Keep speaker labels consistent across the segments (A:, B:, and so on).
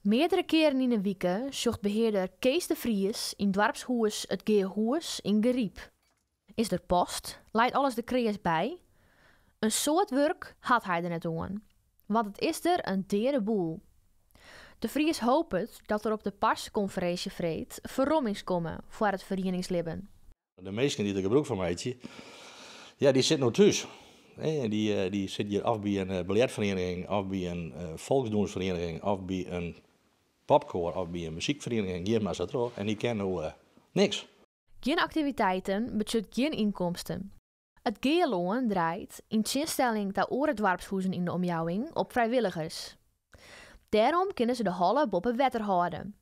A: Meardere kearen yn 'e wike sjocht behearder Kees de Vries yn doarpshûs It Geahûs yn Garyp. Is der post? Leit alles der kreas by? In soad wurk hat hy der net oan, want it is der in deade boel. De Vries hopet dat der op de parsekonferinsje freed ferrommings komme foar it ferieningslibben.
B: De minsken dy't der gebrûk fan meitsje, ja, dy sitte no thús. En dy sitte hjir of by in biljertferiening, of by in folksdûnsferiening, of by in popkoar, of by in muzykferiening, gean mar sa troch. En dy kinne no niks.
A: Gjin aktiviteiten betsjut gjin ynkomsten. It Gealân draait, yn tsjinstelling ta oare doarpshûzen yn de omjouwing, op frijwilligers. Dêrom kinne se de holle boppe wetter hâlde.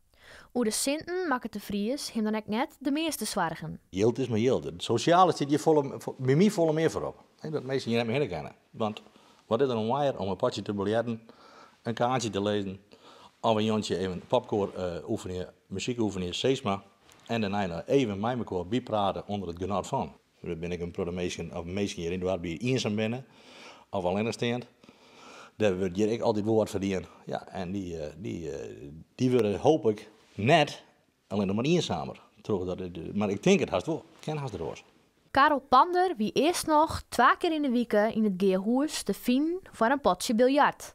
A: Oer de sinten makket De Vries him dan ek net de measte soargen.
B: Jild is mar jild. It sosjale stiet hjir folle, by my folle mear foarop. Dat minsken hjir net mear hinne kinne. Want wat is der no moaier om in potsje te biljerten, in kaartsje te lizzen of in jûntsje even popkoar oefenje, muzyk oefenje, sis mar. En dêrnei noch even mei mekoar byprate ûnder it genot fan. Der binne ek in protte minsken of minsken hjir yn it doarp dy't iensum binne of allinnichsteand. Dêr wurdt hjir ek altyd wol wat foar dien. Ja, en dy, dy, dy wurde hooplik net allinnich mar iensamer. Trochdat it, mar ik tink it hast wol. Kin hast net oars.
A: Karel Pander wie earst noch twa kear yn 'e wike yn it Geahûs te finen foar in potsje biljart.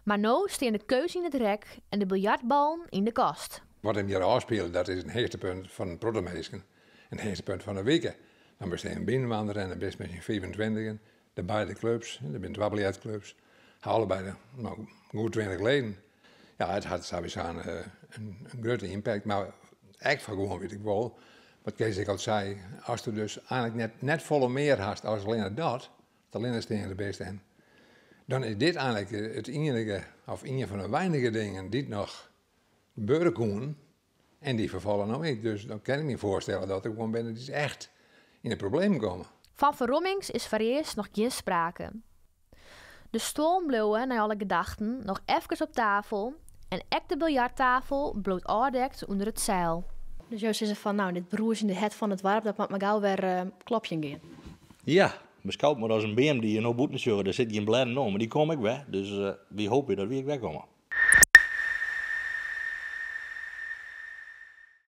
A: Mar no stean de keus yn it rek en de biljartballen yn de kast.
C: Wat him hjir ôfspilet, dat is in hichtepunt fan in protte minsken. In hichtepunt fan de wike. Dan bist even binnenwandere en dan bist mei syn fiifentweintigen. De beide klups, der binne twa biljertklups, ha allebeide no, goed 20 leden. Ja, it hat sawiesa in grutte impact, mar ek foar gewoan wit ik wol, wat Kees ek al sei, ast der dus eigenlik net folle mear hast as allinne dat, allinnesteande bist en dan is dit eigenlik it ienige of ien fan de weinige dingen dy't noch gebeure koenen en dy ferfalle no ek. Dus dan kin ik my foarstelle dat der gewoan binne dy't echt yn de problemen komme.
A: Fan ferrommings is foarearst noch gjin sprake. De stuollen bliuwe nei alle gedachten noch efkes op tafel en ek de biljarttafel bliuwt ôfdekt ûnder it seil. Dus jo sizze fan, no, dit brûzjende hert fan it doarp, dat moat mar gau wer klopjen gean.
B: Ja, beskou it mar as in beam dy't je no bûten sjogge. Dêr sit gjin blêden oan, mar dy komme ek wer. Dus wy hoopje dat wy ek wer komme.